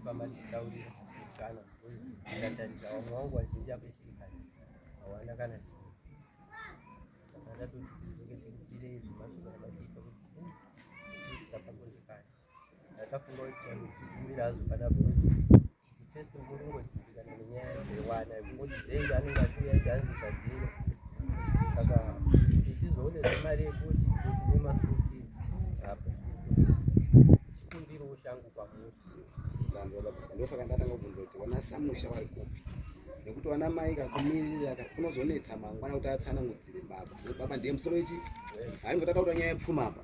pamba tichitaurira kana ndikatarisa vamwe vangu vazhinji apa ishirikadzi hawana kana chii saka ndatoti tidzoke tikupire izvi mashoko amatipa kuti tapakundikana ndakafunga kuti tikumbira hazvo panapa chese kungodzidzikana nenyaya dzewana kungoti dzenga anenge achiuya iti hanzi tadzinga saka tichizoone zvemari yekuti kuti nemaschool fees apa chikumbiro changu kwamuri ndosaka ndatanga kubvunza kuti vana samusha vari kupi nekuti vana mai kakumirira kunozonetsa mangwana kuti atsanangudzire baba baba ndiye musoro ichi haingotaka kuta nyaya yepfuma apa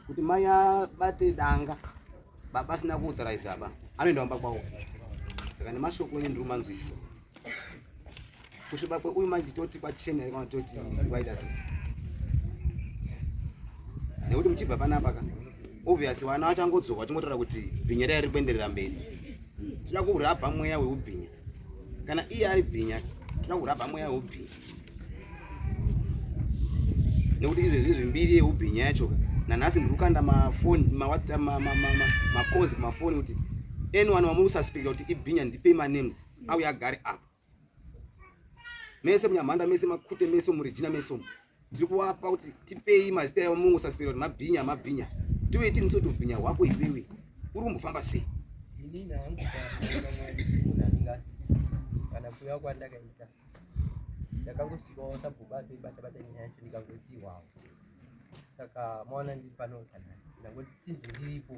kuti mai abate danga baba asina kuauthorize ba anoenda kumba kwavo saka nemashoko enyu ndiri kumanzwisisa kusviba kweuyu manje toti kwachena here kana toti kwaita sei nekuti muchibva panapa ka obvious vana vachangodzoka vachingotaura kuti bhinya raya riri kuenderera mberi tinoda kurabha mweya weubhinya kana iye ari bhinya tinoda kurabha mweya weubhinya nekuti izvezvi izvi mbiri yeubhinya yacho nanhasi ndiri kukanda mafoni mawhatsapp makozi kumafoni kuti anyone wamuri kususpecta kuti ibhinya ndipei manames auye agare apa mese munyamhanda mese makute mese muregina mese umu ndiri kuvapa kuti tipei mazita yavo mungu suspecta kuti mabhinya mabhinya tiuye tinise kuti ubhinya hwako iwewe uri kumbofamba sei inini hangu munhu anenge asiri kana kuuya kwandakaita ndakangosvikawo sabhuku atoibata bata nyaya yacho ndikangotiwawo saka maona ndiri pano sanhasi ndangoti since ndiripo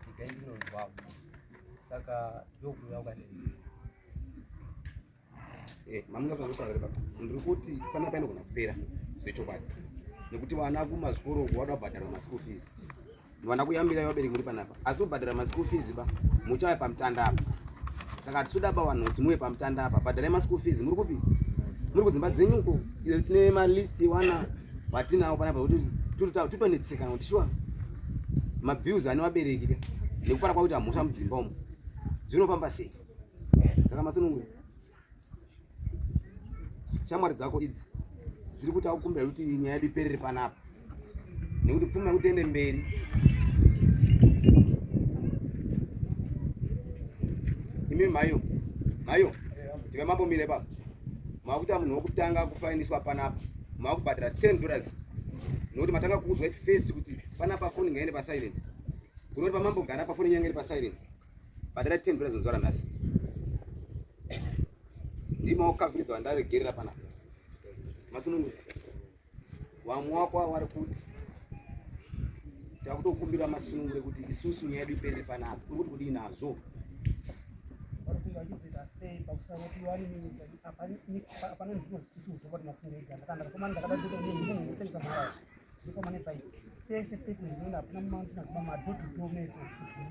ndigai ndinonzwawo saka ndokuuya kwandiri eh, mamunga zvanotaura baba ndiri kuti pana painogona kupera zvechokwadi nekuti vana kumazvikoro uku vada kubhadharwa maschool fees Vana kuyambira vabereki muri panapa asi kubhadhara maschool fees ba muchauya pamutanda apa saka hatitoda ba vanhu kuti muve pamutanda apa bhadharai maschool fees muri kupi muri kudzimba dzenyu uko iyo tine malist wana watinawo panapa kuti totonetsekana kuti shuwa mabills ane vabereki ka nekupara kwakuita mhosva mudzimba umu zvinofamba sei saka masunungure shamwari dzako idzi dziri kuti akukumbira kuti nyaya yedu iperere panapa nekuti pfuma yekuti ende mberi imi mhayo mhayo tive mambomira ipapo makuita munhu wekutanga kufainiswa panapa makubhadhara 10 dollars nekuti matanga kuudzwa at first kuti panapa foni ngaende pasilent kunoti pamambogara pafoni nyange iri pasilent Bhadhara 10 dollars zuva ranhasi. Ndima wakaviridza wandaregerera panapa. Masunungu. Vamwe wako avo vari kuti takutokumbira masunungure kuti isusu nyaya yedu ipere panapa. Uri kuti kudii nazvo?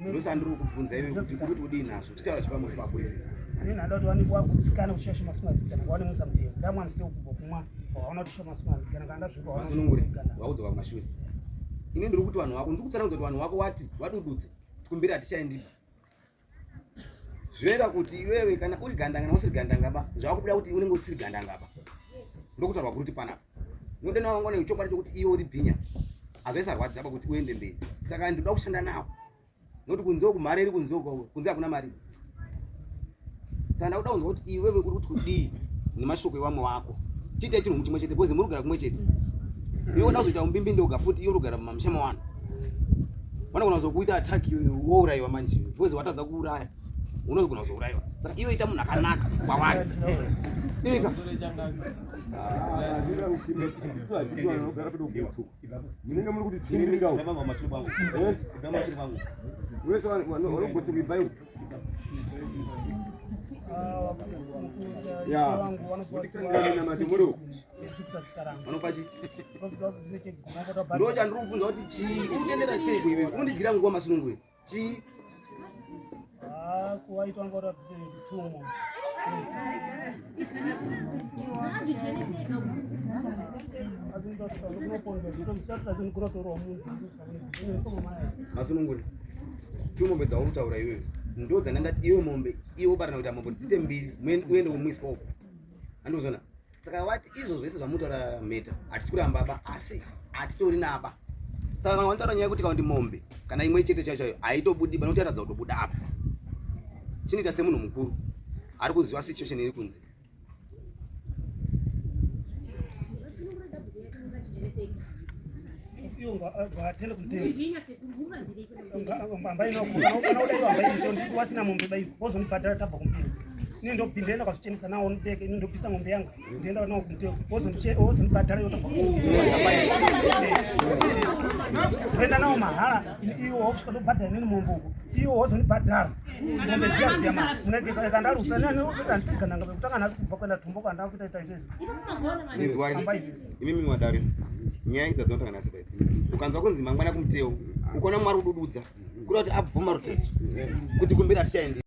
Ndosandiri kukubvunza iwe kuti uri kudii nazvo titaura zvepamwe pako iwe inini handa kuti wanikwa kutsikana kushaisha masunga asikana wane musa mutemo ndamwa mutemo kubva kumwa waona kuti shoma masunga asikana kana ndazvikwa masunungure waudzoka kumashure ini ndiri kuti vanhu vako ndiri kutsanangudza kuti vanhu vako wati wadududze tikumbira hatichaendiba Zvinoita kuti iwewe kana uri gandanga kana usiri gandanga ba zvakubuda kuti unenge usiri gandanga ba. Ndokutaurwa kuri kuti panapa. Node nawo ngone chokwadi chokuti iwe uri bhinya. Hazvaisarwadza ba kuti uende mberi. Saka ndinoda kushanda nawo. Nokuti kunze uku mari iri kunze uku kunze hakuna mari. Saka ndakuda kunzwa kuti iwewe uri kuti kudii nemashoko ewamwe wako. Chiite chinhu chimwe chete because muri kugara kumwe chete. Iwe unoda kuzoita umbimbi ndoga futi iwe uri kugara mumamisha mawana. Vanogona kuzokuita attack wourayiwa manje because watadza kuuraya unozogona kuzourayiwa. Saka iwe ita munhu akanaka kwavari. Ika. Munenge muri kuti tsindika uko. Wese vanogoti kuibva iwe. Ya. Kuti muri uko. Vanopa chii? Ndo chandiri kubvunza kuti chii? Uri kutendera sei kuiwe? Unondidyira nguva masunungure. Chii? Ah, kuwaitwa ngora kutumo. Masunungure. Tu mombe dzauri kutaura iwewe. Ndo dzandandati iwe mombe iwe ubarana kuita mombe dzite mbiri uende kumwiswa uko. Andozona. Saka wati izvo zvese zvamutaura mheta hatisi kuramba ba asi hatitori naba. Saka kana wanotaura nyaya yekuti kana kuti mombe kana imwe chete chaiyo chaiyo haitobudi ba nokuti yatadza kutobuda apa. Chinoita semunhu mukuru ari kuziva situation iri kunze. Iyo ngatende kumutemo. Ambainakana wasina mombe bai wozondibhadhara tabva kumutemo. Ini ndopinda kazvichenesa nawo ndeke ini ndopisa ng'ombe yangu ndienda nawo kumutemo wozondibhadhara iyo tabva kuenda nawo mahala iwo wakusvika ndobhadhara inini mombe uko iwo wozondibhadhara mombe dziya dziya munekandalutsa naniandisigandanga pekutanga nhasi kubva kuenda tumbo kwandava kuita ita izvezvi. Inzwai imimi mwadare nyaya idzi dzinotanga nhasi baidzi ukanzwa kunzi mangwana kumuteo ukaona mwari kudududza kuda kuti abvuma rutedzo kuti kumberi hatichaendi.